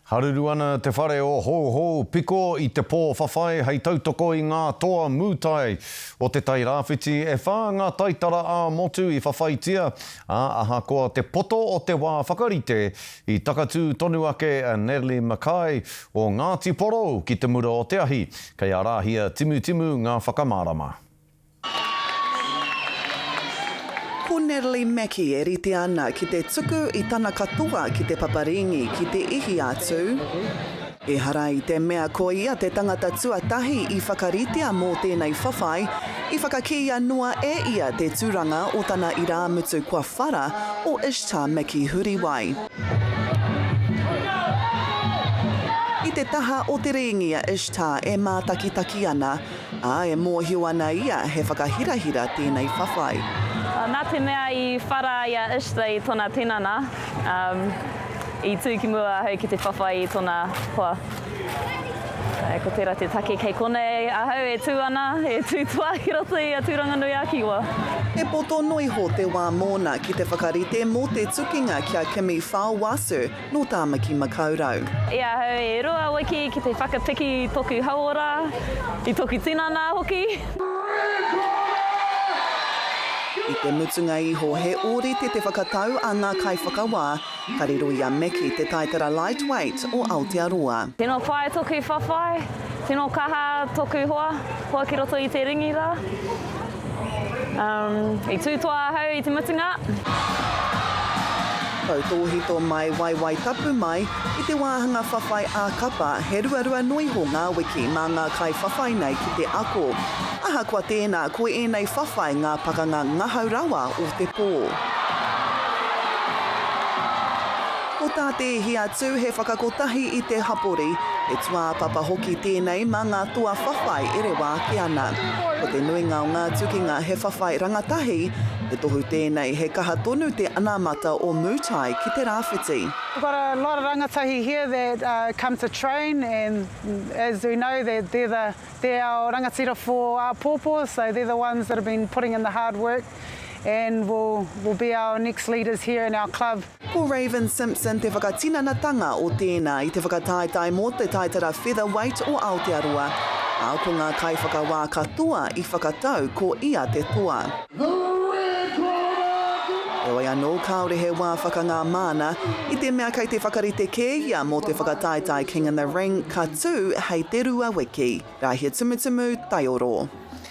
Haruru ana te whare o Houhou Piko i te pō whawhai hei tautoko i ngā toa mūtai o Te Tai Rāwhiti. E whā ngā taitara ā-motu i whawhaitia, ā, ahakoa te poto o te wā whakarite, i takatū tonu ake a Natalie Mackay o Ngāti Porou ki te mura o te ahi. Kei a Rāhia Timutimu ngā whakamārama. Ko Natalie Mackie e rite ana ki te tuku i tana katoa ki te paparīngi ki te ihi atu. Ehara i te mea ko ia te tangata tuatahi i whakaritea mō tēnei whawhai, i whakakīia noa e ia te tūranga o tana irāmutu kua whara, o Ishtar Mackie Huriwai. I te taha o te rīngi a Ishtar e mātakitaki ana, Ā, e mōhio ana ia he whakahirahira tēnei whawhai. Nā te mea i whara i a Ishtar i tōna tinana, i tū ki mua ahau ki te whawhai i tōna hoa. Ko tērā te take kei konei ahau e tū ana, e tū toa ki roto i a Tūranganui-a-Kiwa. He poto noa iho te wā mōna ki te whakarite mō te tukinga ki a Kimi Whaowasu, nō Tāmaki Makaurau. I ahau e rua wiki ki te whakapiki i toku hauora, i toku tinana hoki. I te mutunga iho he ōrite te whakatau a ngā kaiwhakawā, ka riro i a Mackie te taitara lightweight o Aotearoa. Tino pai toku whawhai, tino kaha toku hoa, hoa ki roto i te ringi ra. I tū toa ahau i te mutunga. Tautōhito mai, waiwai tapu mai, i te wāhanga whawhai ā-kapa, he ruarua noa iho ngā wiki mā ngā kaiwhawhai nei ki te ako. Ahakoa tēnā, ko ēnei whawhai ngā pakanga ngahau rawa o te pō. Ko tā te ihi atu he whakakotahi i te hapori, he tūāpapa hoki tēnei mā ngā toa whawhai e rewa ake ana. Ko te nuinga o ngā tukinga he whawhai rangatahi, he tohu tēnei he kaha tonu te anamata o Mutai ki te rāwhiti. We've got a lot of rangatahi here that come to train and as we know that they're the they're our rangatira for āpōpō so they're the ones that have been putting in the hard work and will will be our next leaders here in our club. Ko Raven Simpson te whakatinanatanga o tēnā i te whakataetae mō te taitara featherweight o Aotearoa, ā, ko ngā kaiwhakawā katoa i whakatau ko ia te toa. Heoi anō, kāore he wā whakangā māna, i te mea kei te whakarite kē ia mō te whakataetae King in the Ring ka tū hei te Ruawiki. Rāhia Tumutumu, Taioro.